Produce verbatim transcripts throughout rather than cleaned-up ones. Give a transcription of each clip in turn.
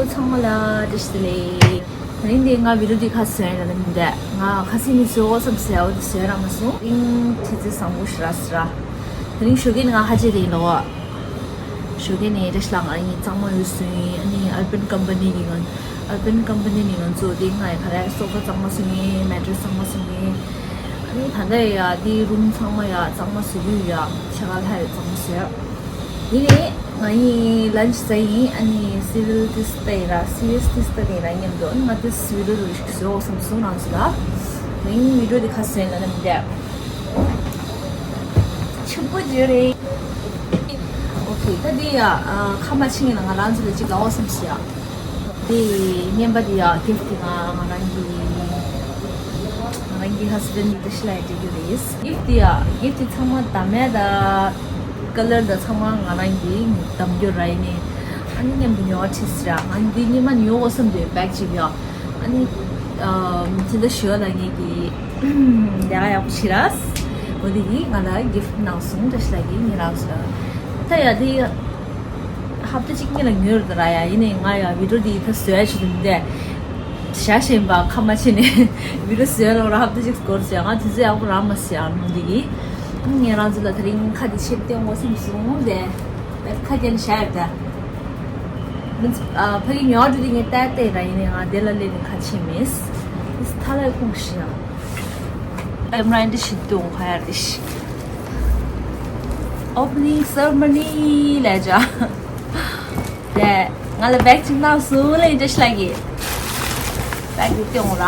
ཚང་མ་ལ་བཀྲ་ཤིས་བདེ་ལེགས། དེ་རིང་འདི་ང་བི་ཌིའོ་འདི་ཁ་བཟོས་ཡིན་ལ་ནི་མི་འདས། ང་ཁ་སང་ནས་བཟོ་དགོས་བསམ་ཟེར་བ་དེ་བཟོས་རག་མ་སོང་། དེ་རིང་ཁྲི་ཚེ་བཟང་པོ་ཞེ་དྲག་ཟེར་ར། དེ་རིང་ཞོགས་ཀས་ནས་ང་ཧ་ཅང་དེ་ཡིན་ལོ། ཞོགས་ཀས་ནས་བཀྲ་ཤིས་ལགས་ང་རང་གཉིས་གཙང་མ་ཡོད་སོང་ཡིན། ཨ་ནི་ཨར་བན་ཀམ་པ་ནི་གི་ང་ཨར་བན་ཀམ་པ་ནི་ནས་ང་ཚོ་དེ་ང་ཡི་ག་རེ་སོ་ཕ་གཙང་མ་སོང་ཡིན། མེ་ཏྲེས་གཙང་མ་སོང་ཡིན། ཨ་ནི་ད་ལྟ་ཡ་དེ་རུམ་ཚང་མ་ཡ་གཙང་མ་བཟོ་གི་ཡོད་ཡ། ཤ་ཁ་ལྷ་ཡ་གཙང་མ་བཟོས། དེ་ནས་ང་ཡི་ལན་ཆི་ཟ་ཡིན། ཨ་ནི་སི་རི་ཡལ་ཏིས་ཏེ་ར་སི་རི་ཡལ་ཏིས་ཏེ་ར་མཉམ་དུ། ཨ་ནི་ང་དེ་སི་རི་ཡལ་རུ་བཟོ་བསམ་སོང་རང་ཚོ་ལ། ང་ཡི་བི་ཌིའོ་དེ་ཁ་སང་ལ་ནམ་བསྡད། ཆུ་བོ་བརྗོད་རེད། ཨོ་ཁེ། ད་དེ་ཡ་ཁ་མ་ཕྱེ་ངེས་ལ་ང་རང་ཚོ་ལ་ཅིག་ལའོ་བསམ་སོང་ཡ། དེ་རྔན་པ་དེ་ཡ་གིཕ་ཊི་དེ་ང་ང་རང་གི་ང་རང་གི་ཧ་སི་བྷེན་ཌི་ཏི་ཤི་ལ་ཡ་སྤྲད་རྒྱུ་རེད། གིཕ་ཊི་དེ་ཡ་གིཕ་ཊི་དེ་ཚང་མ་འདམ་ཡ་ད་ཀ་ལར་ད་ཚང་མ་ང་རང་གི་འདམ་རྒྱུ་ར་ཡིན་ནས། ཨ་ནི་མཉམ་དུ་ཉོ་བ་ཁྲིད་སི་ར། ང་འདི་རྔན་པ་ཉོ་དགོས་བསམ་དུས་བེག་ཅིག་ཡ། ཨ་ནི་ཨམ་དེ་འདྲ་ཞུ་བ་ལ་ངེད་ཀྱི་ལས་ཀ་ཡག་པོ་བྱེད་ར། འོ་དེ་གིས་ང་ལ་གིཕ་ཊི་གནང་སོང་བཀྲ་ཤིས་ལགས་ཀྱིས། ངེད་རང་ཚོ་ད་ཡ་དེ་ཧབ་ཏ་གཅིག་གཉིས་ལ་ཉོས་རེད་ད་ར་ཡ། ཡིན་ནའི་ང་ཡ་བི་ཌིའོ་འདི་ད་བཟོ་ཡ་ཆེད་དུ་མི་འདས། ཞག་གཞན་པ་ཁ་མ་ཕྱེ་ནས་བི་ཌིའོ་བཟོ་ཡ་ལོག་ར་ཧབ་ཏ་གཅིག་འགོར་ཟེར། ང་དུས་ཚོད་ཡག་པོ་རག་མ་སོང་ཡ། ནོ་འདི་གིས་ངེད་རང་ཚོ་ལ་དེ་རིང་ཁ་འདི་ཕྱེ་སྟོན་དགོས་བསམ་སོང་། དེ་ཁ་རྒྱན་བཞག་ཡོད་ད། མིན་ཨ་ཕ་གི་ཉོ་འགྲོ་དུས་ངས་བལྟས་བལྟས་ར། ཡིན་ནའི་ང་དེ་ལ་སླེབས་ནས་ཁ་ཕྱེ་མེད། ཨིས་ཐ་ལའི་ཁུངས་ཤི་ཡང་། ཨེམ་ར་འདི་ཞིག་ཏུ་ཁ་ཡར་དེ་ཤི། ཨོ་པ་ནིང་སེ་རེ་མོ་ནི་ལས་བྱ། དེ་ང་ལ་བེག་ཅིག་གནང་སོང་ལེ་བཀྲ་ཤིས་ལགས་ཀྱིས། བེག་དེ་སྟོན་ར།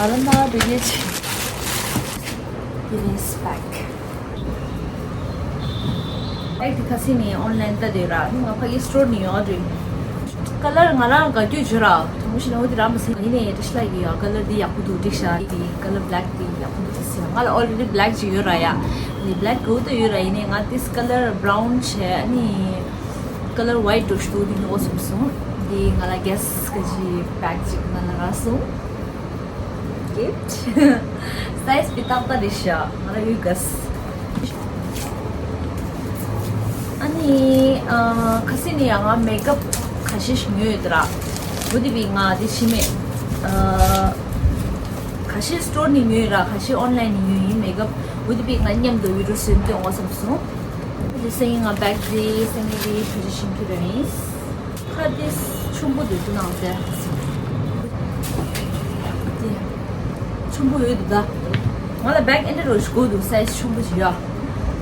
ང་ལ་མ་བི་ཌིའོ་ཆེ། This is bag. ཨེ་དེ་ཁ་སང་ནས་ཨོན་ལན་ལྟ་དེ་ར། ང་ཕ་གི་སི་ཊོར་ནས་ཡོང་རེད། ཀ་ལར་ང་རང་དགའ་སྐྱོ་བྱོས་ར། དྲང་པོ་བཤད་ན་འོ་དེ་ར་མ་ཟིན། ཡིན་ནའི་བཀྲ་ཤིས་ལགས་ཀྱིས་ཡ་ཀ་ལར་འདི་ཡག་པོ་འདུག་འགྲིག་ཤག་འདི་ཀ་ལར་བེ་ལེག་འདི་ཡག་པོ་འདུག་ཟེར། ང་ལ་ཨོལ་རེ་ཌི་བེ་ལེག་ཅིག་ཡོད་ར་ཡ། འདི་བེ་ལེག་གོ་ད་ཡོད་ར། ཡིན་ནའི་ང་དིས་ཀ་ལར་བྷ་རའུན་བྱས། ཨ་ནི་ཀ་ལར་ཝའིཊ་འདྲ་ཞིག་འདུག་འདི་ཉོ་དགོས་བསམ་སོང་། འདི་ང་ལ་གེས་ག་ཅི་བེག་ཅིག་ང་ལ་རག་སོང་། གིཕ་ཊི། སའི་ཛི་འདི་ཏག་ཏག་རེད་ཤག་ང་ལ་ཡོད་ག་ས། ཨ་ནི་ཨ་ཁ་སང་ནས་ཡང་ང་མེག་ཨབ་ཁ་ཤས་ཤིག་ཉོས་ཡོད་དེ་ར། འོ་དེ་བས་ང་དེ་ཕྱི་མེད་ཨ་ཁ་ཤས་སི་ཊོར་ནས་ཉོས་ཡོད་ར། ཁ་ཤས་ཨོན་ལན་ནས་ཉོས་ཡིན་མེག་ཨབ། འོ་དེ་བས་ང་མཉམ་དུ་བི་ཌིའོ་བཟོས་སྟོན་དགོས་བསམ་སོང་། དེ་སང་ཉིན་ང་བེག་དེ་སང་ཉིན་དེ་བེད་སྤྱོད་བྱེད་ཀྱི་རེད། ཁ་དེ་ཆུང་པོ་འདུག་དེ་ནང་ཟེར། དེ་ཆུང་པོ་ཡོད་འདུག་ད། ང་ལ་བེག་ཨེ་འདྲ་རོ་ཞིག་དགོས་འདུག་སའི་ཛི་ཆུང་པོ་ཞིག་ཡ།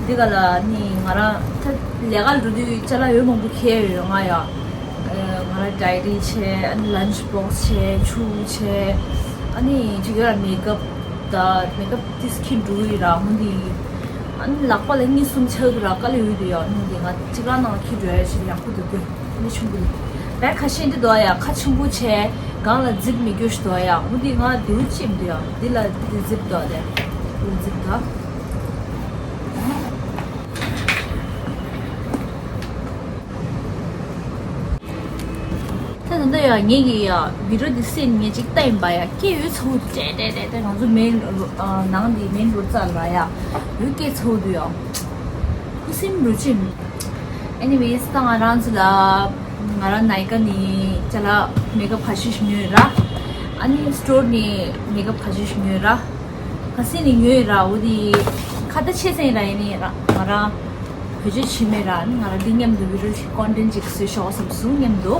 འདི་ག་ལ་ནི་ང་རང་ད་ལས་ཀ་ལ་འགྲོ་དུས་ཅ་ལག་ཡོད་མང་པོ་འཁྱེར་ཡོད་ང་ཡ། ཨ་ང་རང་ཌའི་རི་བྱས། ཨ་ནི་ལན་ཆི་བོག་སི་བྱས། ཆུ་བྱས། ཨ་ནི་ཅིག་ཡོད་ལ་མེག་ཨབ་ད་མེག་ཨབ་ཏིས་འཁྱེར་འགྲོ་ཡི་ར་མོ་འདི། ཨ་ནི་ལག་པ་ལ་གཉིས་གསུམ་ཆགས་འདུག་ར། དཀའ་ལས་ཡོད་འདུག་ཡ། མོ་འདི་ང་གཅིག་རང་ནང་འཁྱེར་འགྲོ་ཡ་ཞིག་ཡག་པོ་འདུག་གི། ཨ་ནི་ཆུང་པོ་འདི་བེག་ཁ་ཤས་འདི་འདུག་ཡ། ཁ་ཆུང་པོ་བྱས། སྒང་ལ་ཛིབ་མི་རྒྱུ་ཞིག་འདུག་ཡ། མོ་འདི་ང་འདི་རུ་ཅིག་འདུག་ཡ། འདི་ལ་འདི་ཛིབ་འདུག་དེ་འདི་ཛིབ་འདུག་ད་ད་ལྟ་ཡ་ངེད་ཀྱི་ཡ་བི་ཌིའོ་འདི་སེ་ངེད་ཅིག་ལྟ་ཡིན་པ་ཡ། སྐད་ཡོད་ཚ་བོ་འདུག་ཏྲེ་ཏྲེ་ཏྲེ་ཏྲེ། ང་ཚོ་མེན་རོ་ཨ་ནང་འདི་མེན་རོ་རྩ་ལ་ཡ་ཡོད་སྐད་ཚ་བོ་འདུག་ཡ། ཁུ་སིམ་རུ་ཅིམ། Anyways ད་ང་རང་ཚོ་ལ་ང་རང་ནའི་ཀ་ནས་ཅ་ལག་མེག་ཨབ་ཁ་ཤས་ཤིག་ཉོས་ར། ཨ་ནི་སི་ཊོར་ནས་མེག་ཨབ་ཁ་ཤས་ཤིག་ཉོས་ར། ཁ་སང་ནས་ཉོས་ར། འོ་དེ་ཁ་ད་ཆེ་སེང་ར། ཡིན་ནའི་ར་ང་རང་བེད་སྤྱོད་བྱེད་མེད་ར། ཨ་ནི་ང་རང་འདི་མཉམ་དུ་བི་ཌིའོ་ཞིག་ཀོན་ཊེན་ཊ་ཅིག་བཟོས་ཤོག་བསམ་སོང་མཉམ་དུ།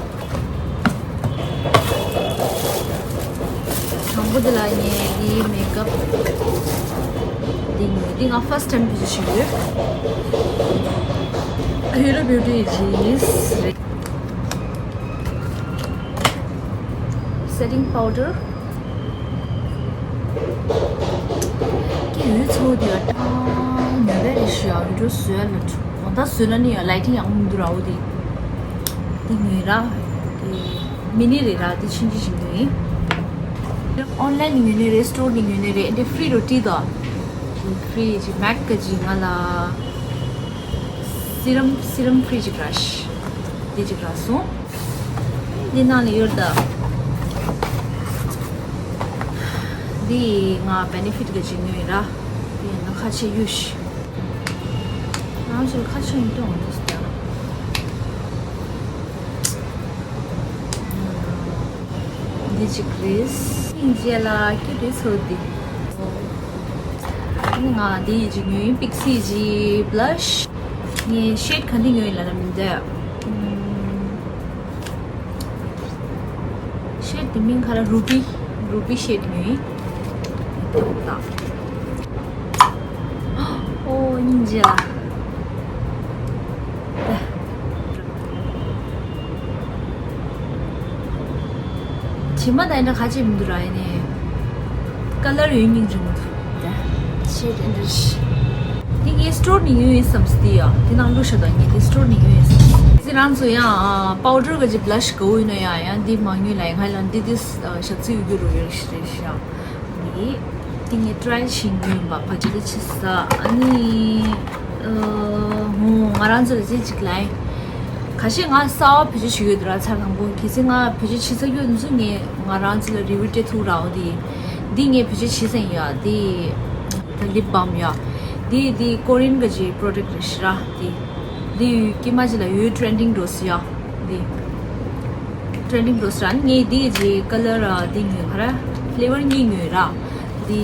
དང་པོ་འདི་ལ་ངས་འདི་མེག་ཨབ་འདི་ཉོས། འདི་ང་ཕར་སི་ཊི་ཊེམ་བེད་སྤྱོད་བྱེད་ཀྱི་ཡོད། Huda Beauty is setting powder. ཀྱི་ཡོད་ཚོ་དེ་ཡ་ད་ཉོ་བའི་རེ་ཞུ་ཡ། བི་ཌིའོ་བཟོས་ལ་གོང་ད་བཟོས་ན་ནི་ཡ་ལའི་ཊིང་ཡག་མི་འདུག་ར། འོ་དེ་དེ་ཉོས་ར། དེ་མི་ནི་རེད་ར། དེ་ཕྱིན་ཅི་ཞིག་ཉོས་ཡིན། ཨོན་ལན་ནས་ཉོས་ནི་རེད། སི་ཊོར་ནས་ཉོས་ནི་རེད། འདི་ཧྥི་རི་རུ་ཊི་དང་། ཧྥི་རི་ཅིག་མེག་ག་ཅིག་ང་ལ་སི་རམ་སི་རམ་ཧྥི་རི་ཅིག་ར་ཤི། དེ་ཅིག་རག་སོང་། འདི་ནང་ལ་ཡོད་ད། འདི་ང་བེ་ནེ་ཕིཊ་ག་ཅིག་ཉོས་ཡིན་ར། འདི་ཡིན་ན་ཁ་ཕྱེ་གཡུ་ཤི། ང་ཚོ་ཁ་ཕྱེ་ཡིན་དུ་འོང་དུས་ད། འདི་གཅིག་རེད། སྙིང་རྗེ་ལ་སྐྱིད་རེད་ཚོ་འདི། ང་འདི་གཅིག་ཉོས་ཡིན། པིག་སི་གི་བྷི་ལ་ཤི། ངས་ཤེད་ག་འདི་ཉོས་ཡིན་ལབ་ན་མི་འདོད། ཤེད་འདི་མིང་ག་རེ། རུ་བི། རུ་བི་ཤེད་ཉོས་ཡིན། ཨོ་སྙིང་རྗེ་ལ། དྲི་མ་དང་འདྲ་ག་ཅིག་མི་འདུག་ར། ཡིན་ནའི་ཀ་ལར་ཡོད་སྙིང་རྗེ་མོ་འདུག་ད་ཤེད་འདི་འདྲ་ཞིག་འདི་ངའི་སི་ཊོར་ནས་ཉོས་ཡིན་བསམ་སི་འདི་ཡ། འདི་ནང་བླུགས་ཤ་དང་ངས་འདི་སི་ཊོར་ནས་ཉོས་ཡིན་བསམ། འདི་རང་ཚོ་ཡང་པའུ་ཌར་ག་ཅིག་བྷི་ལ་ཤི་ག་བོ་ཡིན་ན་ཡང་ཡང་འདི་མ་ཉོས་ལ། ཡང་ང་ལ་འདི་འདི་ཞག་ཚི་ཡོད་རྒྱུ་རུ་ཡོད་ཞིག་རེད་ཤག་འདི་འདི་ངས་ཊི་རའི་བྱེད་ཉོས་ཡིན་པ། བ་ཇི་ལ་ཆི་ས། ཨ་ནི་ཨ་ཧོ། ང་རང་ཚོ་ལ་རྩེ་གཅིག་ལ་ཡིན། ཁ་ཤས་ང་གསར་པ་བེད་སྤྱོད་བྱེད་ཀྱི་ཡོད་དུ་ར། ཚར་དང་པོ་གལ་སྲིད་ང་བེད་སྤྱོད་བྱེད་ཚར་རྒྱུ་འདི་ཚོ་ངས་ང་རང་ཚོ་ལ་རི་བིའུ་སྤྲད་ཐུབ་ར། འོ་འདི་འདི་ངས་བེད་སྤྱོད་བྱེད་ས་ཡིན་ཡ། འདི་ད་ལིབ་བམ་ཡ། འདི་འདི་ཀོ་རིན་ག་ཅིག་པོ་རོ་ཌག་རེད་ཤག་ར། འདི་འདི་དཀྱིལ་མ་ཅིག་ལ་ཡོད། ཊེན་ཌིང་འགྲོ་སི་ཡ། འདི་ཊེན་ཌིང་འགྲོ་སི་ར། ངས་འདི་ག་ཅིག་ཀ་ལར་འདི་ཉོས། ག་རེ། ཕི་ལེ་ཝར་གཉིས་ཉོས་ར། འདི་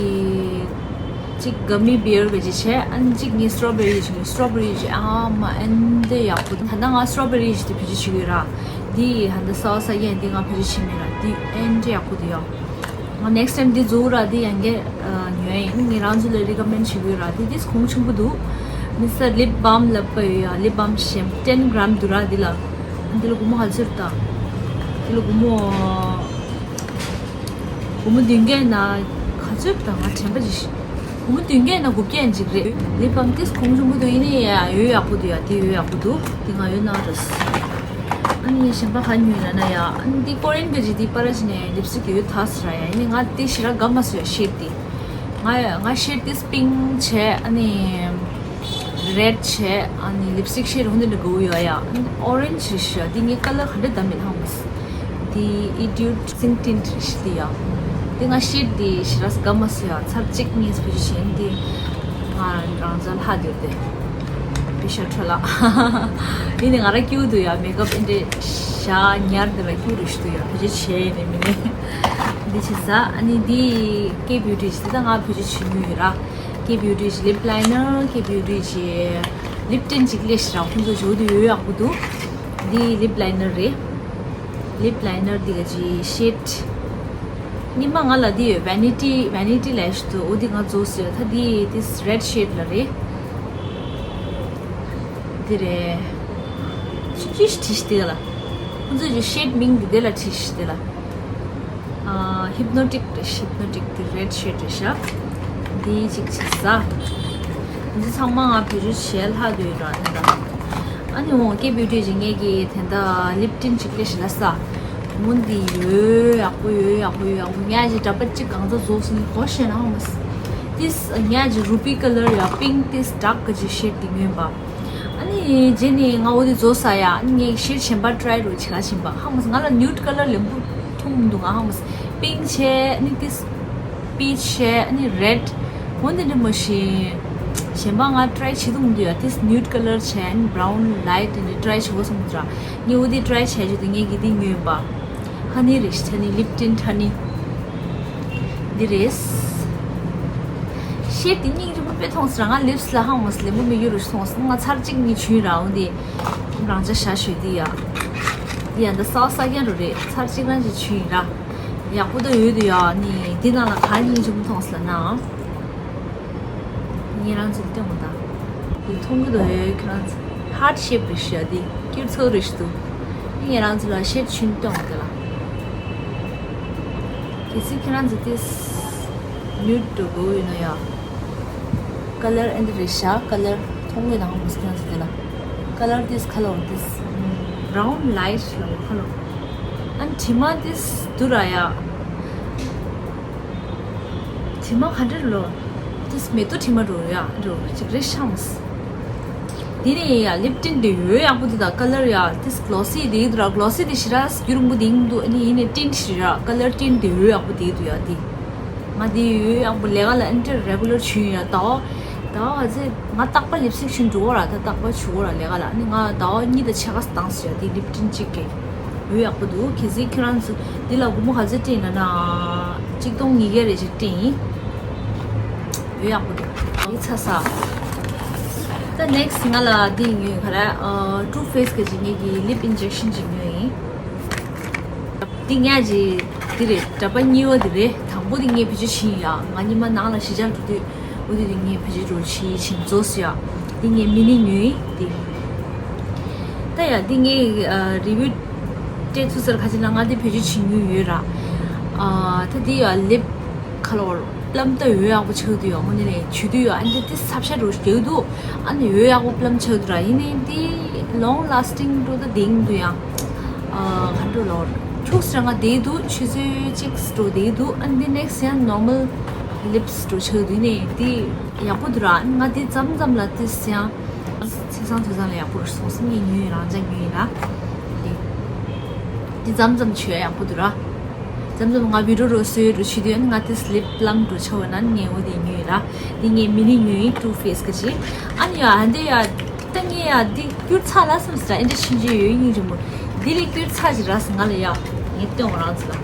གཅིག་ག་མི་བེར་ག་ཅིག་བྱས། ཨ་ནི་གཅིག་ངས་སི་ཊོ་བེ་རི་གཅིག་ཉོས། སི་ཊོ་བེ་རི་གཅིག་ཨ་མ་ཨེ་འདྲ་ཡག་པོ་འདུག་ད་ལྟ་ང་སི་ཊོ་བེ་རི་གཅིག་དེ་བེད་སྤྱོད་བྱེད་ཀྱི་ཡོད་ར། འདི་ད་ལྟ་གསར་པ་གསར་རྐྱང་འདི་ང་བེད་སྤྱོད་བྱེད་མེད་ར། འདི་ཨེ་འདྲ་ཡག་པོ་འདུག་ཡ། ང་ནེག་སི་ཊེམ་འདི་རྫོགས་ར། འདི་ཡང་བསྐྱར་ཨ་ཉོས་ཡིན། ངས་རང་ཚོ་ལ་རི་ཀོ་མེན་ཌི་བྱེད་ཀྱི་ཡོད་ར། འདི་འདི་གོང་ཆེན་པོ་འདུག་མི་ས་ལིབ་བམ་ལབ་པ་ཡོད་ཡ། ལིབ་བམ་གཞན་ཊེན་གྷ་རམ་འདུག་ར། འདི་ལ་འདི་ལ་སྒོར་མོ་ག་ཚོད་རེད་ད། འདི་ལ་སྒོར་མོ་སྒོར་མོ་བདུན་བརྒྱ་ཡིན་ན་ག་ཚོད་རེད་ད། ང་དྲན་པ་ཅིག་སྒོར་མོ་བདུན་བརྒྱ་ཡིན་ན་དགུ་བརྒྱ་ཡིན་ཅིག་རེད། ལིབ་བམ་འདི་གོང་ཆེན་པོ་འདུག་ཡིན་ནའི་ཡ་འོད་ཡག་པོ་འདུག་ཡ། འདི་འོད་ཡག་པོ་འདུག་འདི་ང་འོད་གནང་རོགས། ཨ་ནི་གཞན་པ་ག་ཉོས་ལབ་ན་ཡ། ཨ་ནི་འདི་ཀོ་རིན་ག་ཅིག་འདི་པར་ཞིག་ནས་ལིབ་སི་ཊིག་ཡོད་ད་ཟེར་ཡ། ཡིན་ནའི་ང་འདི་ཞེ་དྲག་དགའ་མ་སོང་ཡ། ཤེད་འདི་ང་ང་ཤེད་འདི་པིང་བྱས། ཨ་ནི་རེད་བྱས། ཨ་ནི་ལིབ་སི་ཊིག་ཤེད་འོ་འདི་འདྲ་དགའ་བོ་ཡོད་ཡ། ཨ་ནི་ཨོ་རེན་ཇི་རེད་ཤག་འདི་ངས་ཀ་ལར་ག་འདྲ་བདམས་མིན་ཧ་གོ་མ་སོང་། འདི་ཨི་ཌིའུཊ་སིང་ཊིན་རེད་ཤག་འདི་ཡ། འདི་ང་ཤེད་འདི་ཞེ་དྲག་དགའ་མ་སོང་ཡ། ཚར་གཅིག་གཉིས་བེད་སྤྱོད་བྱས་ཡིན། འདི་ང་རང་ཚོ་ལྷག་འདུག་སྟེ། པེ་ཤ་འཕྲོ་ལ། ཡིན་ནའི་ང་རང་སྐྱིད་པོ་འདུག་ཡ། མེག་ཨབ་ཨེ་འདྲས་བཞག་ཉར་འདི་ལ་སྐྱིད་པོ་རེད་ཤག་འདུག་ཡ། བེད་སྤྱོད་བྱས་ཡིན་ནའི་མིན་ནའི། འདི་བྱས་ཙང་ཨ་ནི་འདི་ཀེ་བྷིའུ་ཊི་གི་འདི་ད་ང་བེད་སྤྱོད་བྱེད་མྱོང་ཡོད་ར། ཀེ་བྷིའུ་ཊི་གི་ལིབ་ལའི་ནར། ཀེ་བྷིའུ་ཊི་གི་ལིབ་ཊིན་གཅིག་སླེབས་ཤག་ར། ཁོང་ཚོ་ཇོ་འདི་འོད་ཡག་པོ་འདུག་འདི་ལིབ་ལའི་ནར་རེད། ལིབ་ལའི་ནར་འདི་ག་ཅིག་ཤེད། སྔོན་མ་ང་ལ་འདི་ཡོད། ཝེ་ནི་ཊི། ཝེ་ནི་ཊི་ལབ་ཡ་ཞིག་འདུག་འོ་འདི་ང་རྫོགས་སོང་ཡ། ད་འདི་འདི་རེད་ཤེད་ལ་རེད། འདི་རེད། ཅི་ཅི་ཞིག་བྲིས་ཤག་འདི་ལ། ཁོང་ཚོས་ཀྱི་ཤེད་མིང་འདི་འདི་ལ་བྲིས་ཤག་འདི་ལ། ཨ་ཧིབ་ནོ་ཊིག་རེད། ཧིབ་ནོ་ཊིག་འདི་རེད་ཤེད་རེད་ཤག་འདི་གཅིག་བྱས་ཙང་། འདི་ཚང་མ་ང་བེད་སྤྱོད་བྱས་ལྷག་འདུག་ར་ད། ཨ་ནི་འོང་ཀེ་བྷིའུ་ཊི་གི་ངེད་ཀྱི་དེ་འདྲ་ལིབ་ཊིན་གཅིག་སླེབས་ཤག་ལབ་ས། འོ་འདི་འོད་ཡག་པོ་འོད་ཡག་པོ་འོད་ཡག་པོ། ངས་ཅིག་འདྲ་པོ་གཅིག་གང་ཚ་རྫོགས་སོང་ནི་གོ་ཤེས་ན་ཧ་མ་སི། ཏིས་ངས་ཅིག་རུ་བི་ཀ་ལར་ཡ། པིང་ཏིས་ཌརྐ་གི་ཅིག་ཤེད་འདི་ཉོས་པ། ཨ་ནི་རྗེས་ནས་ང་འོ་འདི་རྫོགས་ས་ཡ། ཨ་ནི་ངས་ཤེད་གཞན་པ་ཊི་རའི་རུ་བྱེད་ག་ཕྱིན་པ་ཧ་མ་སི། ང་ལ་ནིའུཌ་ཀ་ལར་ལེན་པོ་མཐོང་མི་འདུག་ང་ཧ་མ་སི། པིང་བྱས། ཨ་ནི་ཏིས་པིཆ་བྱས། ཨ་ནི་རེད། འོ་འདི་འདྲ་མོ་ཞིག་གཞན་པ་ང་ཊི་རའི་བྱེད་ཐུབ་མི་འདུག་ཡ། ཏིས་ནིའུཌ་ཀ་ལར་བྱས། ཨ་ནི་བྷ་རའུན་ལའིཊ་འདི་ཊི་རའི་བྱེད་དགོས་བསམ་འདུག་ར། ངས་འོ་འདི་ཊི་རའི་བྱས་བྱས་ཏེ་ངས་གི་འདི་ཉོས་པ། ཧ་ནི་རེད་ཤག་ཧ་ནི། ལིབ་ཊིན་ཧ་ནི། འདི་རེད། ཤེད་འདི་སྙིང་རྗེ་པོ་དཔེ་མཐོང་སོང་ར། ང་ལིབ་སི་ལ་ཧ་མ་སི་ལེན་པོ་མི་ཡོད་རུ་སོང་སོང་། ང་ཚར་གཅིག་གཉིས་བྱུང་ར། འོ་འདི་རང་ཅག་ཞ་ཞུ་འདི་ཡ། འདི་ཡ་འདི་གསར་པ་གསར་རྐྱང་རུ་རེད། ཚར་གཅིག་རང་ཅིག་བྱུང་ཡིན་ར། ཡག་པོ་འདུག་འོ་འདི་ཡ། ནི་འདི་ནང་ལ་ག་སྙིང་རྗེ་པོ་མཐོང་སོང་ལབ་ན། ངས་རང་ཚོ་སྟོན་དང་། འདི་མཐོང་གི་འདུག་ཡོད། ཁྱེད་རང་ཚོ་ཧར་ཊི་ཤེབ་རེད་ཤག་འདི་སྐྱུར་ཚོགས་རེད་ཤག་འདུག་ངས་རང་ཚོ་ལ་ཤེད་ཆུན་སྟོན་དེ་ལ། གལ་སྲིད་ཁྱེད་རང་ཚོ་ཏིས་ནིའུཌ་འགྲོ་དགོས་ཡོད་ན་ཡ། ཀ་ལར་ཨེ་འདི་རེད་ཤག་ཀ་ལར་མཐོང་གི་ནང་མོ་ཁྱེད་རང་ཚོ་དེ་ལ། ཀ་ལར་ཏིས་ཁ་ལོ་ཏིས་བྷ་རའུན་ལའིཊ་ལ་ཁ་ལོ། ཨ་ནི་དྲི་མ་ཏིས་འདུག་ར་ཡ། དྲི་མ་ག་འདྲ་ལོ། ཏིས་མེ་ཏོག་དྲི་མ་འགྲོ་ཡ་འགྲོ་ཅིག་རེད་ཤག་མ་སི། འདི་ནས་ཡ་ལིབ་ཊིན་འདི་འོད་ཡག་པོ་འདི་དང་ཀ་ལར་ཡ་ཏིས་གི་ལོ་སི་འདི་འདུག་ར། གི་ལོ་སི་འདི་ཞེ་དྲག་རྒྱུ་རིང་པོ་འདི་འདུག་ཨ་ནི་ཡིན་ནའི་ཊིན་ཞེ་དྲག་ཀ་ལར་ཊིན་འདི་འོད་ཡག་པོ་འདི་འདུག་ཡ་འདི། ང་འདི་འོད་ཡག་པོ་ལས་ཀ་ལ་ཨེ་འདྲ་རེ་གུ་ལར་བྱུང་ཡ། ཟླ་བ་ཟླ་བ་ག་ཚོད་ང་རྟག་པར་ལིབ་སི་ཊིག་བྱུང་འགྲོ་གོ་ར། ད་རྟག་པར་བྱུང་གོ་ར་ལས་ཀ་ལ། ཨ་ནི་ང་ཟླ་བ་གཉིས་དང་ཕྱེད་ཀ་བཏང་སོང་ཡ་འདི་ལིབ་ཊིན་གཅིག་གི། འོད་ཡག་པོ་འདུག་གལ་སྲིད་ཁྱོད་རང་ཚོ་འདི་ལ་སྒོར་མོ་ག་ཚོད་སྤྲད་ན་ན། གཅིག་སྟོང་ཉིས་བརྒྱ་རེ་ཞིག་སྤྲད་ཡིན། འོད་ཡག་པོ་འདུག་འདི་ཚ་ས། ད་next ང་ལ་འདི་ཉོས་ག་རེ། ཨ། Too Faced གི་ཅིག་ངེད་ཀྱི་lip injection ཅིག་ཉོས་ཡིན། འདི་ངས་ཅིག་འདི་རེད། གྲྭ་པ་གཉིས་པ་འདི་རེད། དང་པོ་འདི་ངས་བེད་སྤྱོད་བྱས་ཡིན་ཡ། ང་ཉི་མ་ནང་ལ་གཞིས་ཆགས་འགྲོ་དུས་འོ་དེ་འདི་ངས་བེད་སྤྱོད་འགྲོ་བྱས་ཕྱིན་རྫོགས་སོང་ཡ། འདི་ངས་mini ཉོས་ཡིན་འདི། ད་ཡ་འདི་ངས་ཨ་review སྤྲད་ཚུལ་ཟེར་ཁ་ཅིག་ན་ང་འདི་བེད་སྤྱོད་བྱེད་མྱོང་ཡོད་ར། ཨ་ད་འདི་ཡ་lip color plum ད་འོད་ཡག་པོ་ཆགས་འདུག་ཡ། དངོས་གནས་ནས་བྱེད་དུས་ཡ་ཨ་འདི་འདི་ཚབ་ཤ་འགྲོ་རྒྱག་འདུག་ཨ་ནི་འོད་ཡག་པོ་plum ཆགས་འདུག་ར། ཡིན་ནའི་འདི་long lasting འགྲོ་ད་དེང་འདུག་ཡ། ཨ་ག་འགྲོ་ལོར་ཁྱུག་སེ་ང་བསྡད་འདུག་ཆུ་ཚོད་གཅིག་འགྲོ་བསྡད་འདུག་ཨ་འདི་next ཡང་normal lips འགྲོ་ཆགས་འདུག་ནས་འདི་ཡག་པོ་འདུག་ར། ཨ་ནི་ང་འདི་མཚམས་མཚམས་ལ་ཏིས་ཡང་ཚེས་བཟང་ཚེས་བཟང་ལ་ཡག་པོ་རེད་སོང་སེམས་ངས་ཉོས་ཡིན། རང་ཅག་ཉོས་ཡིན་ར། འདི་འདི་མཚམས་མཚམས་བྱོས་ཡག་པོ་འདུག་ར། མཚམས་མཚམས་ང་video རོ་བཟོས་རུ་ཆུ་དུས་ང་ཏིས་lip plum འགྲོ་ཆགས་ན་ངས་འོ་དེ་ཉོས་ཡིན་ར། འདི་ངས་mini ཉོས་ཡིན། Too Faced གི་ཅིག་ཨ་ནི་ཡ་འདི་ཡ། ད་ངས་ཡ་འདི་སྐྱུར་ཚར་ལ་སམ་སི་ད་ཨེ་འདྲ་ཕྱིན་ཅི་ཡོད་སྙིང་རྗེ་མོ། འདི་ལས་སྐྱུར་ཚར་ཅིག་རག་སོང་ང་ལ་ཡ། ངས་སྟོན་རང་ཚོ་ལ།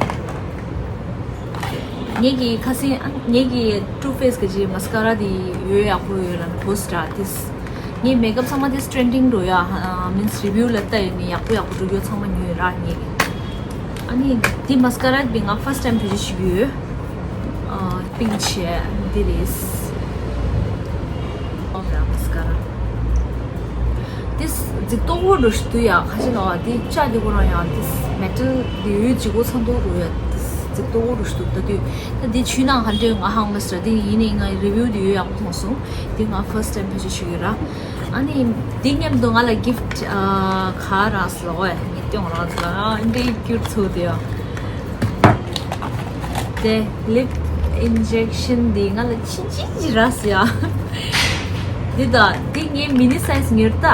ངེད་ཀྱི་ཁ་སེང་ཨ་ངེད་ཀྱི་Too Faced གི་ཅིག་mascara འདི་འོད་ཡག་པོ་ཡོད་ལ་post ར་ཏིས། ངས་makeup ཚང་མ་ཏིས་trending འགྲོ་ཡ། means review ལ་ལྟ་ཡོད་ནི་ཡག་པོ་ཡག་པོ་འགྲོ་རྒྱུ་ཚང་མ་ཉོས་ར་ངེད་ཀྱི། ཨ་ནི་འདི་mascara འདི་ང་first time བེད་སྤྱོད་བྱེད་ཀྱི་ཡོད། ཨ་pink བྱས་འདི་རེད། ཨོ་ར་mascara འདི་རྫིག་ཏོག་པོ་འགྲོ་ཞིག་འདུག་ཡ། ཁ་ཤས་ལ་འདི་ལྕགས་འདི་ཁོ་རང་ཡང་འདི་metal འདི་འོད་ལྗིད་ཁོག་ཚ་མདོག་འགྲོ་ཡ། འདི་རྫིག་ཏོག་པོ་འགྲོ་ཞིག་འདུག་ད་དུས་ད་འདི་ཆུ་ནང་ཧ་འདྲེ་ང་ཧང་མ་སི་ར། འདི་ཡིན་ནའི་ང་review འདི་འོད་ཡག་པོ་མཐོང་སོང་། འདི་ང་first time བེད་སྤྱོད་བྱེད་ཀྱི་ཡོད་ར། ཨ་ནི་འདི་མཉམ་དུ་ང་ལ་gift ཨ་ག་རག་སོང་ལ་ངས་སྟོན་རང་ཚོ་ལ། ཨ་འདི་སྐྱུར་ཚོ་དེ་ཡ། དེ་lip injection འདི་ང་ལ་ཕྱིན་ཅི་ཅི་རག་སོང་ཡ། འདི་ད་འདི་ངས་mini size ཉོས་ད།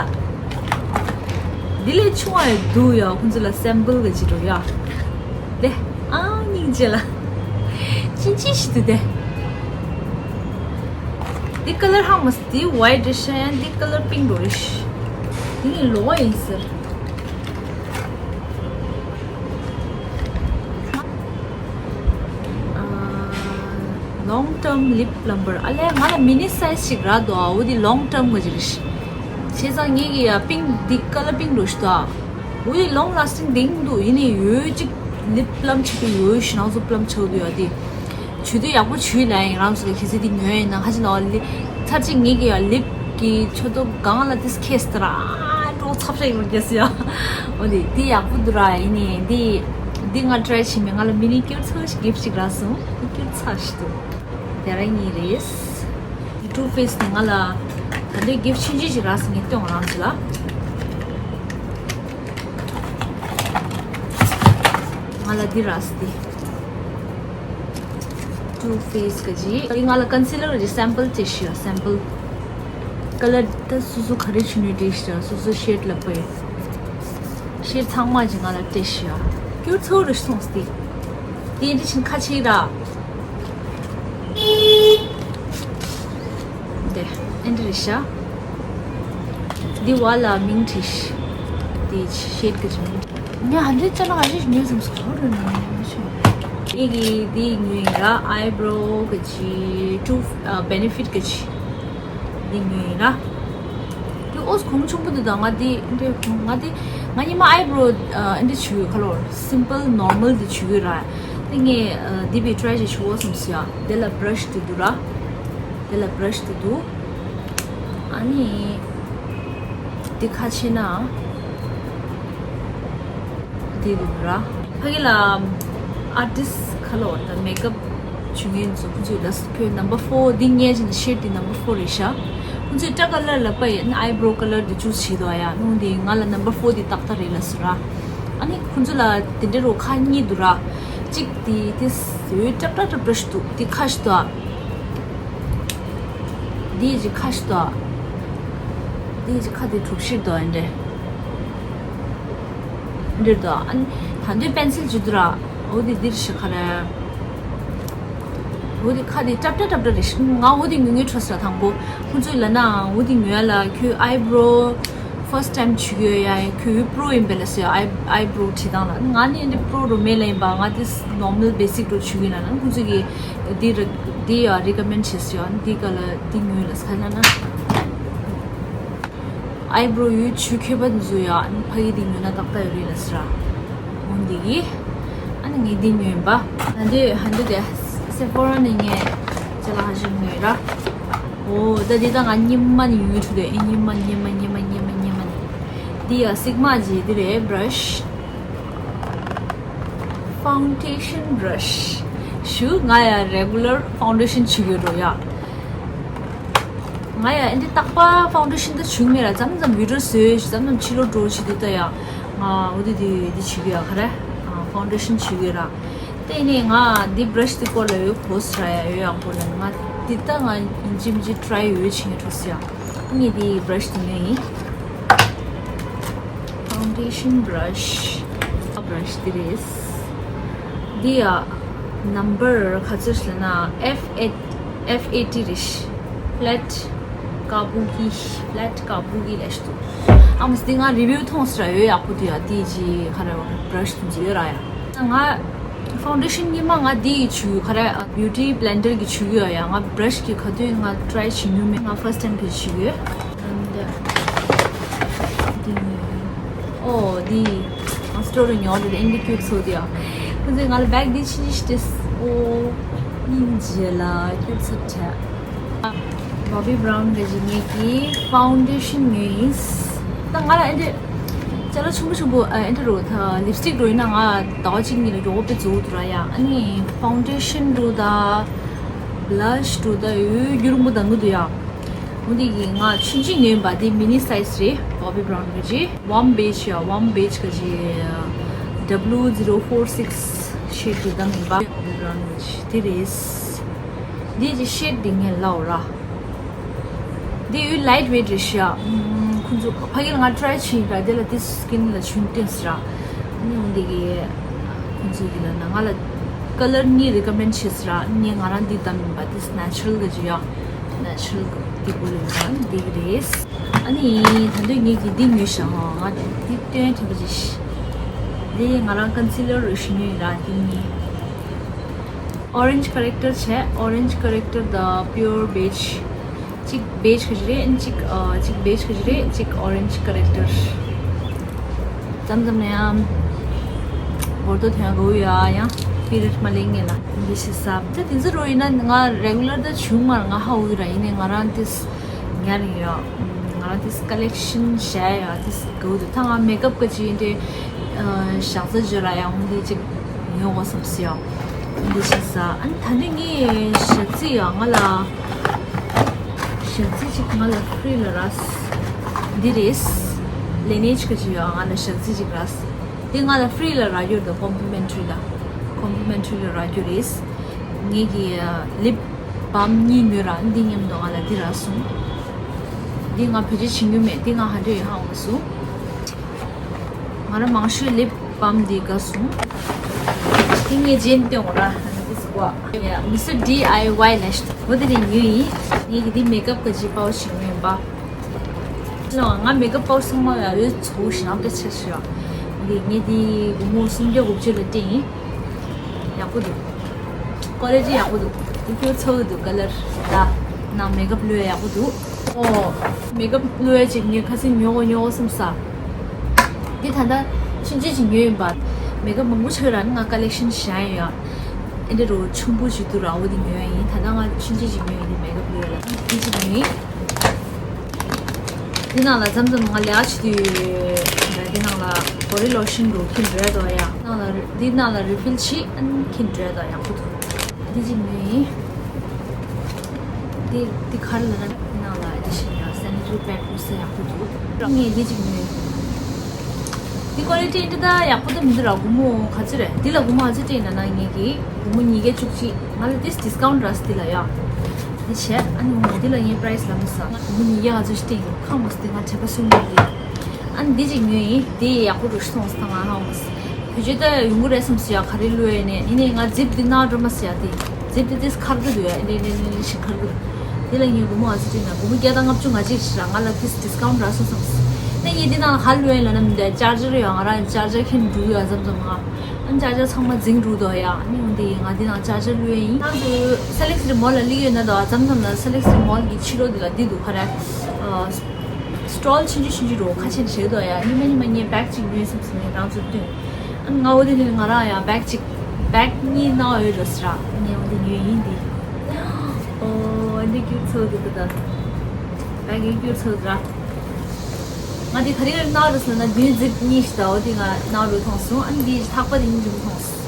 འདི་ལས་ཆུང་བ་ཡང་འདུག་ཡ། ཁོང་ཚོ་ལ་sample གི་ཅི་འགྲོ་ཡ། དེ་ཨ་སྙིང་རྗེ་ལ། ཕྱིན་ཅི་ཞིག་འདུག་དེ། འདི་color ཧང་མ་སི་འདི་white རེད་ཤག་འདི་color pink འགྲོ་རེད་ཤག་འདི་ངའི་ལོ་བ་ཡིན་ཟེར། ཨ། long term lip plumper ཨ་ལས་ང་ལ་mini size ཞིག་རག་འདུག་ཨ་འོ་འདི་long term གི་ཅིག་རེད་ཤག་བྱས་ཙང་ངེད་ཀྱི་ཡ་pink འདི་color pink འགྲོ་ཞིག་འདུག་ཨ། འོ་འདི་long lasting འདི་འདུག་ཡིན་ནའི་འོད་ཅིག་lip plum ཆགས་ཀྱི་ཡོད་ཤག་ནང་ཚོ་plum ཆགས་འདུག་ཡ། འདི་བྱུས་དེ་ཡག་པོ་བྱུས་ལ་ཡིན། རང་ཚོ་ལ་གལ་སྲིད་འདི་ཉོས་ཡིན་ན་ཁ་ཅིག་ན་ལི་ཚར་གཅིག་ངེད་ཀྱི་ཡ་lip གི་ཆོ་ཏོ་སྒང་ལ་ཏིས་ཁེས་ཏེ་ར་འགྲོ་ཚབ་ཤ་ཡོང་རྒྱུ་ཡ། འོ་འདི་འདི་ཡག་པོ་འདུག་ར། ཡིན་ནའི་འདི་འདི་ང་try བྱས་མེད། ང་ལ་mini སྐྱུར་ཚོ་ཞིག་gift ཞིག་རག་སོང་། འདི་སྐྱུར་ཚ་ཞིག་འདུག་དེ་ར་གཉིས་རེད། འདི་Too Faced ནས་ང་ལ་ད་ལྟའི་gift ཆུང་ཆུང་ཞིག་རག་སོང་། ངས་སྟོན་རང་ཚོ་ལ། ང་ལ་འདི་རག་སོང་། འདི་Too Faced གི་ཅིག་འདི་ང་ལ་concealer གི་sample སྤྲད་ཤག sample color ད་སོ་སོ་ག་རེ་བྱུང་ནས་སྤྲད་ཤག་སོ་སོ་shade ལ་པའི་shade ཚང་མ་ཅིག་ང་ལ་སྤྲད་ཤག་སྐྱུར་ཚོ་རུ་སོང་སྟེ། དེ་འདི་ཕྱིན་ཁ་ཕྱིར་ར། དེ་ཨེ་འདྲ་རེད་ཤག་འདི་བ་ལ་མིང་བྲིས་ཤག་དེ་shade གི་ཅིག་མིང་། ངས་ཧ་འདྲེ་ཅ་ལག་ཨ་ཅེ་ཉོས་སམ་སོ་རུ་ནས་ཤོད། ངེད་ཀྱི་འདི་ཉོས་ཡིན་ར། eyebrow གི་ཅིག Too Benefit གི་ཅིག་འདི་ཉོས་ཡིན་ར། འདི་ཨོས་གོང་ཆུང་པོ་འདི་དང་ང་འདི་འདྲེ་གོང་ང་འདི་ང་ཉི་མ་eyebrow འདི་བྱུས་ཡོད་ཁ་ལོར་simple normal འདི་བྱུས་ཡོད་ར། འདི་ངས་འདི་བི་try བྱེད་ཆོག་སམ་སོ་ཡ། འདི་ལ་brush འདི་འདུག་ར། འདི་ལ་brush འདི་འདུག་ཨ་ནི། འདི་ཁ་ཕྱེ་ན། འདི་རུ་ར། ཕ་གི་ལ་artist ཁ་ལོ་དང་makeup བྱེད་མཁན་ཚོ་ཁོང་ཚོས་ལ་ཁྱོད་number four འདི་ངས་བྱས་ནས་shade འདི་number four རེད་ཤག་ཁོང་ཚོས་སྐྲ་color ལ་པ་ཡིན་ན་eyebrow color འདི་choose བྱེད་དོ་ཡ། ནུང་འདི་ང་ལ་number four འདི་ཏག་ཏག་རེད་ལ་ཟེར་ར། ཨ་ནི་ཁོང་ཚོ་ལ་དེ་འདྲ་རུ་ཁ་གཉིས་འདུག་ར། གཅིག་དེ་དེ་ཟོས་ཀྲབ་ཀྲབ་ཀྲབ་ཀྲབ་ཞིག་འདུག་དེ་ཁ་ཞིག་འདུག་ཨ། འདི་ཡི་ཁ་ཞིག་འདུག་ཨ། འདི་ཡི་ཁ་དེ་གྲུ་བཞི་འདུག་ཨ། འདྲེ་འདྲེ་འདུག་ཨ། ཨ་ནི་ད་འདོད་པེན་སིལ་ཅིག་འདུག་ར། འོ་དེ་འདིར་ཞིག་ཁ་རེད། འོ་དེ་ཁ་དེ་ཀྲབ་ཀྲབ་ཀྲབ་ཀྲབ་རེད་ཤག་ང་འོ་དེ་ཉུང་ཉུང་འཕྲོ་ས་དང་པོ་ཁོང་ཚོས་ལབ་ན་འོ་དེ་ཉོས་ལ་ཁྱོད་eyebrow first time བྱེད་ཀྱི་ཡོད་ཡ། ཁོས་པྲོ་ཡིན་པས་ལ་ཟེར་ཡ། ཨའི་ཨའི་བྲོ་བྲིས་སྟངས་ལ། ང་ནི་འདི་པྲོ་རུ་མེད་ལ་ཡིན་པ། ང་འདི་ནོར་མལ་བེ་སིག་རུ་བྱེད་ཀྱི་ན་ན། ཁོང་ཚོ་གིས་འདི་ར་འདི་ཡ་རི་ཀ་མེན་བྱས་ཟེར་ཡ། འདི་ག་ལ་འདི་ཉོས་ལ་ཟེར་ན་ན། ཨའི་བྲོ་ཡོད་ཆུ་ཁྱད་པར་འཛུལ་ཡ། ཕ་གི་འདི་ཉོས་ན་ཏག་ཏག་ཡོད་རེད་ལ་ཟེར། འོ་འདི་གི། ཨ་ནི་ངས་འདི་ཉོས་པ། ཧ་འདི་ཧ་འདི་དེ་སེ་ཕོ་ར་ནས་ངས་ཅ་ལག་ཧ་ཞིག་ཉོས་ར། འོ་ད་འདི་ད་ང་སྙེ་མ་ནས་ཉོས་ཐུབ་དེ། ཨེ་སྙེ་མ་སྙེ་མ་སྙེ་མ་སྙེ་མ་སྙེ་མ་ནས། འདི་ཡ་སིག་མ་ཇི་འདི་རེད། བྷ་ར་ཤི། ཕའུན་ཌེ་ཤན་བྷ་ར་ཤི། ཞུ་ང་ཡ་རེ་གུ་ལར་ཕའུན་ཌེ་ཤན་བྱེད་དགོས་འགྲོ་ཡ། ང་ཡ་ཨེ་འདི་རྟག་པ་ཕའུན་ཌེ་ཤན་ད་བྱུང་མེད་ར། མཚམས་མཚམས་བི་ཌི་ཡོ་བཟོས་མཚམས་མཚམས་ཕྱི་ལོགས་འགྲོ་བྱེད་དུས་ད་ཡ། ང་འོ་དེ་དེ་དེ་བྱེད་ཀྱི་ཡ། ག་རེ། ཕའུན་ཌེ་ཤན་བྱེད་ཀྱི་ཡ་ར། དེ་ནས་ང་འདི་བྷ་ར་ཤི་དེ་སྐོར་ལ་ཡོད་གོ་ས་ར་ཡ། ཡོད་ཡག་པོ་ལ། ང་འདི་ད་ང་ཡིན་གཅིག་མིན་གཅིག་ཊ་རའི་ཡོད་བྱེད་ངེས་འགྲོ་ས་ཡ། ངས་འདི་བྷ་ར་ཤི་དེ་ཉོས་ཡིན། ཕའུན་ཌེ་ཤན་བྷ་ར་ཤི། བྷ་ར་ཤི་འདི་རེད། འདི་ཡ་ནམ་བར་ག་ཚོད་ཟེར་ན་ཨེཕ་ཨེཊ། ཨེཕ་ཨེ་ཊི་རེད། ཕ་ལེཊ་དཀར་པོ་གི། ཕ་ལེཊ་དཀར་པོ་གི་ལས་ཤི་འདུག་ཨ་མ་འདི་ང་རི་བིའུ་མཐོང་ས་ར་ཡོད་ཡག་པོ་འདུག་ཡ། འདི་ཅི་ག་རེ་བ་བྷ་ར་ཤི་དེ་ཚོ་ཡོད་ར་ཡ། ང་ཕའུན་ཌེ་ཤན་ཉི་མ་ང་འདི་ཡི་བྱུག་ག་རེ། བྷིའུ་ཊི་བྷི་ལེན་ཌར་གི་བྱུག་ཡོད་ཡ། ང་བྷ་ར་ཤི་གི་ག་དུས་ང་ཊ་རའི་བྱེད་མྱོང་མེད། ང་ཕར་སི་ཊི་ཊའིམ་གི་བྱུག་ཡོད། And འདི་ནི་ཨོ་འདི་ང་སི་ཊོར་རུ་ཉོ་འདི་ཨིན་འདི་ཀིའུ་ཊི་ཚོ་འདི་ཡ། ཁོང་ཚོས་ང་ལ་བེག་འདི་ཕྱིན་ཅི་སྟེ། ཨོ་སྙིང་རྗེ་ལ་ཀིའུ་ཊི་ཚོ་འདྲ། བྷོ་བི་བྷ་རའུན་གི་ངེད་ཀྱི་ཕའུན་ཌེ་ཤན་ཉོས་ཡིན། ད་ང་ལ་ཨེ་འདྲ་ཅ་ལག་ཆུང་པོ་ཆུང་པོ་ཨེ་འདྲ་རུ། ད་ལིབ་སི་ཊིག་རུ་ཡིན་ན་ང་ཟླ་བ་གཅིག་གཉིས་ལ་མགྱོགས་པོ་དཔེ་རྫོགས་འདུག་ར་ཡ། ཨ་ནི་ཕའུན་ཌེ་ཤན་རུ་ད་བྷ་ལ་ཤི་རུ་ད་ཡོད་རྒྱུ་རུ་མོ་དང་གི་འདུག་ཡ། འོ་འདི་གི་ང་ཆུང་ཆུང་ཉོས་པ་འདི་མི་ནི་སའི་ཛི་རེད། བྷོ་བི་བྷ་རའུན་གི་ཅི་ཝམ་བེཇ་ཡ། ཝམ་བེཇ་གི་ཅི་ཌབ་ལིའུ་ཛི་རོ་ཕོར་སིག་ཤེཌ་དེ་དང་ཡིན་པ། བྷོ་བི་བྷ་རའུན་གི་ཅི་དེ་རེད། འདི་ཅི་ཤེཌ་འདི་ངས་ལབ་ར། འདི་ཡོད་ལའིཊ་ཝེཊ་རེད་ཤག་ཁོང་ཚོ་ཕ་གི་ལ་ང་ཊ་རའི་བྱས་ཡིན་པ། འདི་ལ་འདི་སི་ཀིན་ལ་ཆུན་ཏེན་སི་ར། ཨ་ནི་འོ་འདི་གི་ཁོང་ཚོ་གི་ལ་ན་ང་ལ་ཀ་ལར་གཉིས་རི་ཀ་མེན་ཌ་བྱས་སི་ར། ངས་ང་རང་འདི་བདམས་ཡིན་པ། འདི་ནེ་ཅུ་རལ་གི་ཅི་ཡ། ནེ་ཅུ་རལ་གི་འདི་བོ་ལ་ཡིན་པ་འདི་གི་རེད། ཨ་ནི་ད་དུང་ངེད་ཀྱིས་འདི་ཉོས་ཤག་ཧོ། ང་འདི་སྟོན་ཐུབ་པ་ཅིག་འདི་ང་རང་ཀོན་སི་ལར་རུ་ཞིག་ཉོས་ཡིན་ར། འདི་གཉིས། ཨོ་རེན་ཇི་ཀོ་རེག་ཊར་བྱས། ཨོ་རེན་ཇི་ཀོ་རེག་ཊར་དང་པིའུར་བེཇ། གཅིག་བེཇ་གི་རེད། གཅིག་ཨ་གཅིག་བེཇ་གི་རེད། གཅིག་ཨོ་རེན་ཇི་ཀོ་རེག་ཊར། མཚམས་མཚམས་ནས་ཡང་བོར་དོ་ཐོན་གོ་ཡ། ཡང་པི་རི་ཡོཌ་མ་ལེན་ངེས་ལ་འདི་ཞིག་ཟབ། ད་དེ་ཚོ་རོ་ཡིན་ན་ང་རེ་གུ་ལར་ད་བྱུང་མར་ང་ཧ་འོ་ཡི་ར། ཡིན་ནའི་ང་རང་དེ་ཉར་ཡོད། ང་རང་དེ་ཀ་ལེག་ཤན་བྱས་ཡ། དེ་གོ་དུ་ད་ང་མེག་ཨབ་གི་ཅི་འདྲ་ཞག་ཚ་བརྗོད་ར་ཡང་འདི་ཅིག་ཉོ་དགོས་བསམ་སི་ཡ། འདི་ཞིག་ཟ། ཨ་ནི་ད་ནི་ངའི་ཞག་རྩི་ཡ་ང་ལ་ཞག་རྩི་ཅིག་ང་ལ་ཕི་རི་ལ་རག་འདི་རེད། ལེ་ནེ་ཇི་གི་ཅི་ཡ་ང་ལ་ཞག་རྩི་ཅིག་རག་འདི་ང་ལ་ཕི་རི་ལ་རག་ཡོད་དོ། ཀོམ་པི་མེན་ཊི་རི་ལ། ཀོམ་པི་མེན་ཊི་རི་ལ་རག་རྒྱུ་རེད། ངེད་ཀྱི་ལིབ་བམ་གཉིས་ཉོས་ར། འདི་མཉམ་དུ་ང་ལ་འདི་རག་སོང་། འདི་ང་བེད་སྤྱོད་བྱེད་རྒྱུ་མེད། འདི་ང་ཧ་འདྲ་ཡོད་ཧ་འོང་སོང་། ང་རང་མང་ཤོས་ལིབ་བམ་འདི་དགའ་སོང་། འདི་ངས་རྗེས་ནས་སྟོན་དགོས་ར། འདི་ཟེར་གོ། མི་སི་ཊར་ཌི་ཨའི་ཝའི་ལ་ཞིག་འོ་དེ་རེད་ཉོས་ཡིན། ངེད་ཀྱི་འདི་མེག་ཨབ་གི་ཅི་པའོ་ཆི་ཉོས་ཡིན་པ། ལོ་ང་མེག་ཨབ་པའོ་ཆི་ཚང་མ་ཡ་ཡོད་ཚོ་ཞིང་དཔེ་ཆ་ཞིག་ཡ། འདི་ངས་འདི་སྒོར་མོ་སུམ་བརྒྱ་དགུ་བཅུ་ལ་སྤྲད་ཡིན། ཡག་པོ་འདུག་ཀོ་ལི་ཊི་ཡག་པོ་འདུག་འདི་ཁྱོད་ཚོ་གི་འདུག་ཀ་ལར་ད། ནང་མེག་ཨབ་བླུགས་ཡ་ཡག་པོ་འདུག་ཨོ། མེག་ཨབ་བླུགས་ཡ་ཅིག་ངས་ཁ་སང་ཉོ་གོ་ཉོ་གོ་བསམ་ས། འདི་ད་ལྟ་ཕྱིན་ཆད་ཅིག་ཉོས་ཡིན་པ། མེག་ཨབ་མང་པོ་ཆགས་ར་ནི་ང་ཀ་ལེག་ཤན་བཞག་ཡོད་ཡ། ཨེ་འདྲ་རོ་ཆུང་པོ་ཞིག་འདུག་ར། འོ་འདི་ཉོས་ཡ་ཡིན། ད་ལྟ་ང་ཕྱིན་ཆད་ཅིག་ཉོས་ཡིན། འདི་མེག་ཨབ་བླུགས་ཡ་ལ་འདི་ཅིག་ཉོས་ཡིན། འདི་ནང་ལ་མཚམས་མཚམས་ང་ལས་ཨ་ཆི་དུས་འདི་ནང་ལ་བོ་ཌི་ལོ་ཤན་འགྲོ་གིན་འགྲོ་ཡ་དོ་ཡ། ནང་ལ་འདི་ནང་ལ་རི་ཕིལ་བྱེད་ཨན་གིན་འགྲོ་ཡ་དོ་ཡག་པོ་འདུག་འདི་ཅིག་ཉོས་ཡིན། འདི་འདི་ག་རེ་ལབ་ན་ནང་ལ་འདི་ཞིག་ཡ་སེ་ནི་ཊ་རི་པེཌ་བླུགས་ས་ཡག་པོ་འདུག་ངས་འདི་ཅིག་ཉོས་ཡིན། འདི་ཀོ་ལི་ཊི་འདི་ད་ཡག་པོ་ད་མི་འདུག་ར། སྒོར་མོ་ག་ཚོད་རེད། འདི་ལ་སྒོར་མོ་ག་ཚོད་སྤྲད་ན་ན་ངེད་ཀྱིས་སྒོར་མོ་ཉིས་བརྒྱ་བཅུ་གཅིག་ང་ལ་ཏིས་ཌི་སི་ཀའུན་ཊི་རག་སི་འདི་ལ་ཡ། འདི་བྱས་ཨ་ནི་འོ་འདི་ལ་ངའི་པ་རའི་སི་ལ་མི་ཟ། ང་སྒོར་མོ་ཉིས་བརྒྱ་ག་ཚོད་སྤྲད་ཡོད་ཁག་མ་སི་འདི་ང་དྲན་པ་སོང་གི་རེད། ཨ་ནི་འདི་ཅིག་ཉོས་ཡིན། འདི་ཡག་པོ་འགྲོ་ཤི་སོང་ས་ད་ང་ཧ་མ་སི། བེད་སྤྱོད་ད་ཡོང་གི་རེད་བསམ་སི་ཡ། ག་རེ་བླུགས་ཡ་ནས་ཡིན་ནའི་ང་ཛིབ་འདི་ནག་འགྲོ་མ་སི་ཡ། འདི་ཛིབ་འདི་ཏིས་ཁར་གི་འདུག་ཡ། འདི་འདི་འདི་འདི་ཞིག་ཁར་གི་འདུག་འདི་ལ་ངའི་སྒོར་མོ་ག་ཚོད་སྤྲད་ན་སྒོར་མོ་བརྒྱ་དང་ལྔ་བཅུ་ང་གཅིག་རེད་ར། ང་ལ་ཏིས་ཌི་སི་ཀའུན་ཊི་རག་སོང་བསམ་སི། ནས་ངས་འདི་ནང་ག་བླུགས་ཡིན་ལབ་ན་མི་འདུག་ཅར་ཇར་ཡང་ང་རང་ཅར་ཇར་ཁྱེར་འགྲོ་ཡོད་མཚམས་མཚམས་ང་། ཨ་ནི་ཅར་ཇར་ཚང་མ་འཛིང་འགྲོ་འདུག་ཡ། ཨ་ནི་འོན་ཏེ་ང་འདི་ནང་ཅར་ཇར་བླུགས་ཡིན། ནང་དུ་སེ་ལེག་སི་མོལ་ལ་སླེབས་ཡོད་ན་འདུག་མཚམས་མཚམས་ལ་སེ་ལེག་སི་མོལ་གྱི་ཕྱི་ལོགས་འདི་ལ་འདི་འདུག་ག་རེ། སི་ཊོལ་ཆུང་ཆུང་ཆུང་ཆུང་རོ་ཁ་ཆེན་བྱེད་འདུག་ཡ། ཉི་མ་ཉི་མ་ངས་བེག་གཅིག་ཉོས་སམ་སི་ནས་རང་ཚོར་སྟོན། ཨ་ནི་ང་འོ་དེ་ནས་ང་རང་ཡང་བེག་གཅིག་བེག་གཉིས་ནང་ཡོད་རེད་ཟེར། ཨ་ནི་འོ་དེ་ཉོས་ཡིན་འདི། ཨོ་འདི་སྐྱུར་ཚོ་འདུག་གི་ད། བེག་གི་སྐྱུར་ཚོ་འདུག་ར། ང་འདི་ག་རེ་ག་རེ་ནང་རེད་ཟེར་ན་བདུན་ཛིབ་གཉིས་ཤིག་ད། འོ་དེ་ང་ནང་རུ་མཐོང་སོང་། ཨ་ནི་འདི་ཐག་པ་དེ་སྙིང་རྗེ་མོ་མཐོང་སོང་།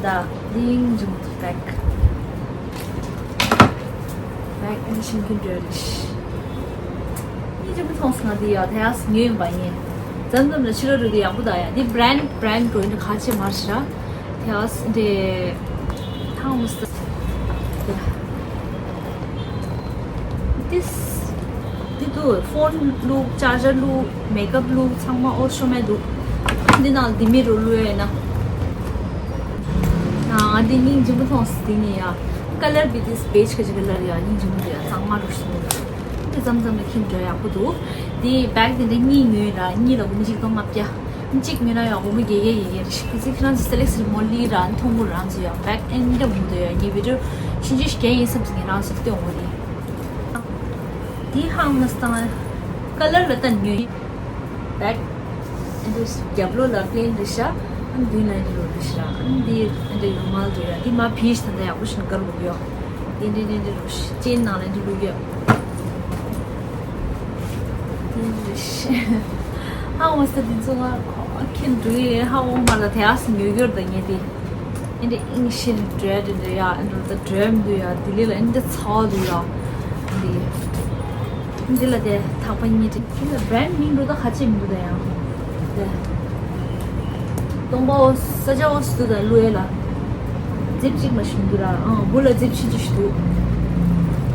ད་འདི་སྙིང་རྗེ་མོ་བེག་བེག་ཨེ་ཤིང་ཀིན་ཌི་རེད། ཉིན་རྗེས་མ་མཐོང་སོང་ང་འདི་ཡ་ད་ཡ་ཉོས་ཡིན་པ་ཡིན། འཛམ་འཛམ་ལ་ཕྱི་རོལ་རུ་དུ་ཡག་པོ་ད་ཡ། འདི་བྷ་རན་བྷ་རན་འགྲོ་ཡིན་ག་ཆེ་མར་ཤི་ར། ད་ཡ་འདི་ཐང་མི་སི་ཏ། འདི་འདི་དུ་ཕོན་བླུགས་ཅར་ཇར་བླུགས། མེག་ཨབ་ལུག་ཚང་མ་ཨོ་ཤོ་མེད་འདུག་འདི་ནང་ལྡེ་མིག་རུ་བླུགས་ཡོད་ན། ང་འདི་སྙིང་རྗེ་མོ་མཐོང་སོང་། འདི་ནི་ཡ། ཀ་ལར་བི་ཏི་སི་བེཇ་ཁ་ཅིག་ཀ་ལར་ཡ་སྙིང་རྗེ་མོ་འདུག་ཡ། གཙང་མ་རུ་སོང་། འདི་མཚམས་མཚམས་ལ་ཁྱིམ་འགྲོ་ཡག་པོ་འདུག་འདི་བེག་འདི་འདྲ་གཉིས་ཉོས་ར། གཉིས་ལ་སྒོར་མོ་གཅིག་སྟོང་ལྔ་བརྒྱ། གཅིག་ཉོས་ན་ཡ་སྒོར་མོ་བརྒྱད་བརྒྱ་བརྒྱད་བརྒྱ་རེ་ཞིག་གི་ཚིག་ཁྱེད་རང་ཚོ་སེ་ལེག་སི་མོལ་ལི་ར་མཐོང་གི་རང་ཚོ་ཡ། བེག་ཨེ་འདྲ་མོ་འདུག་ཡ། ངའི་བི་ཌིའོ་ཆུང་ཆུང་ཞིག་རྒྱག་ཡིན་བསམ་སོང་། ངས་རང་ཚོ་སྟོན་འོ་རེད། འདི་ཧང་མ་སྟང་། ཀ་ལར་ལ་ལྟ་ཉོས། བེག་ཨེ་འདྲ་རྒྱབ་ལོགས་ལ་པི་ལེན་རེད་ཤག་ཨ་མདུན་ལ་ཨེ་འདྲ་རེད་ཤག་ཨ་འདི་ཨེ་འདྲ་ཡོད་མ་རེད་ཡ། འདི་མ་ཕིས་ད་ལྟ་ཡག་པོ་ཞིག་དཀར་པོ་ཡོད། འདི་འདི་འདི་འདི་རུ་ཤི་ཅན་ནང་ལ་འདི་རུ་ཡོད། འདི་རུ་ཤི། ཧ་འོ་ས་འདི་ཚོ་ང་ཁོ་ཁྱེད་འགྲོ་ཡི་ཧ་འོ་མ་ལ་དེ་ཨ་སི་ཉོ་རྒྱུར་ད་ངས་དེ། ཨེ་འདྲ་ཨིང་ཤིན་འགྲོ་ཡ་འདྲ་འདྲ་ཡ། ཨེ་འདྲ་ད་འགྲོ་མི་འདུག་ཡ། ལྡི་ལི་ལ་ཨེ་འདྲ་ཚ་བ་འདུག་ཡ། འདི་འདི་ལ་དེ་ཐག་པ་གཉིས་དེ་འདི་ལ་བྷ་རན་མིང་འགྲོ་ད་ཁ་ཆེ་མི་འདུག་ད་ཡ། དེ་སྟོང་པ་འོ་ས་ཆ་འོ་སི་འདུག་ད་ལུ་ཡ་ལ། ཛིབ་གཅིག་མ་ཞིག་འདུག་ར། ཨང་། སྦུག་ལ་ཛིབ་ཆེ་ཆེ་ཞིག་འདུག་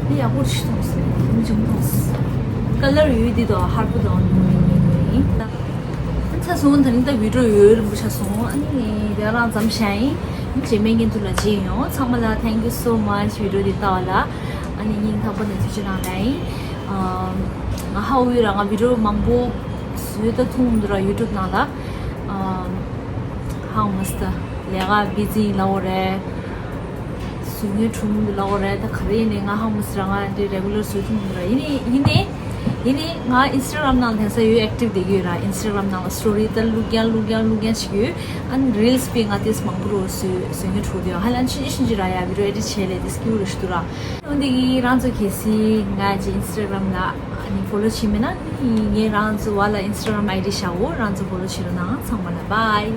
འདི་ཡག་པོ་ཞིག་མཐོང་སོང་། མི་ཆུང་མཐོང་སོང་། ཀ་ལར་ཡོད་འདི་དང་ཧར་པོ་དང་ཡིན། ཚ་སོང་། ད་ནི་ད་བི་ཌིའོ་ཡོད་རིན་པོ་ཆེ་སོང་། ཨ་ནི་དེ་རང་མཚམས་བཞག་ཡིན། རྗེས་མའི་ཉིན་དུ་ལ་མཇལ་ཡོང་། ཚང་མ་ལ་thank you so much བི་ཌིའོ་འདི་ལྟ་བ་ལ། ཨ་ནི་སྙིང་ཐག་པ་ནས་ཐུགས་རྗེ་གནང་ལ་ཡིན། ང་ཧ་འོ་ཡོད་ར། ང་བི་ཌིའོ་མང་པོ་བཟོས་ད་ཐུང་འདུག་ར་ཡུ་ཊུབ་ནང་ལ། ཧང་མ་སི་ད་ལས་ཀ་བི་ཛི་ཡིན་ལབ་འོ་རེད། སུ་ངའི་ཁྲུམ་ལ་འོ་རེད། ད་ག་རེ་ཡིན་ནའི་ང་ཧང་མ་སི་རང་ང་འདི་རེ་གུ་ལར་བཟོས་ཐུབ་མི་འདུག་ར། ཡིན་ནའི་ཡིན་ནའི་ཡིན་ནའི་ང་ཨིན་སི་ཊ་གྷ་རམ་ནང་དེང་སང་ཡོད་ཨེག་ཊིབ་བསྡད་ཀྱི་ཡོད་ར། ཨིན་སི་ཊ་གྷ་རམ་ནང་ལ་སི་ཊོ་རི་ད་བླུག་ཀྱང་བླུག་ཀྱང་བླུག་ཀྱང་བྱེད་ཀྱི་ཡོད། ཨ་ནི་རིལ་སི་པའི་ང་དེས་མང་པོ་རུ་བཟོས་བཟོས་ངའི་ཁྲོ་དེ་ཧ་ལམ་ཆུང་ཆུང་ཆུང་ཆུང་ར་ཡ། བི་ཌིའོ་ཨེ་ཌིཊ་བྱས་ལས་དེ་སྐྱིད་པོ་རུ་ཞིག་འདུག་ར། འོན་ཏེ་གི་རང་ཚོ་གལ་སྲིད་ང་ཅི་ཨིན་སི་ཊ་གྷ་རམ་ལ་ཨ་ནི་ཕོ་ལོ་བྱེད་མེད་ན་ངས་རང་ཚོ་བ་ལ་ཨིན་སི་ཊ་གྷ་རམ་ཨའི་ཌི་བཞག་འོ། རང་ཚོ་ཕོ་ལོ་བྱེད་རོགས་གནང་། ཚང་མ་ལ་བྷའི།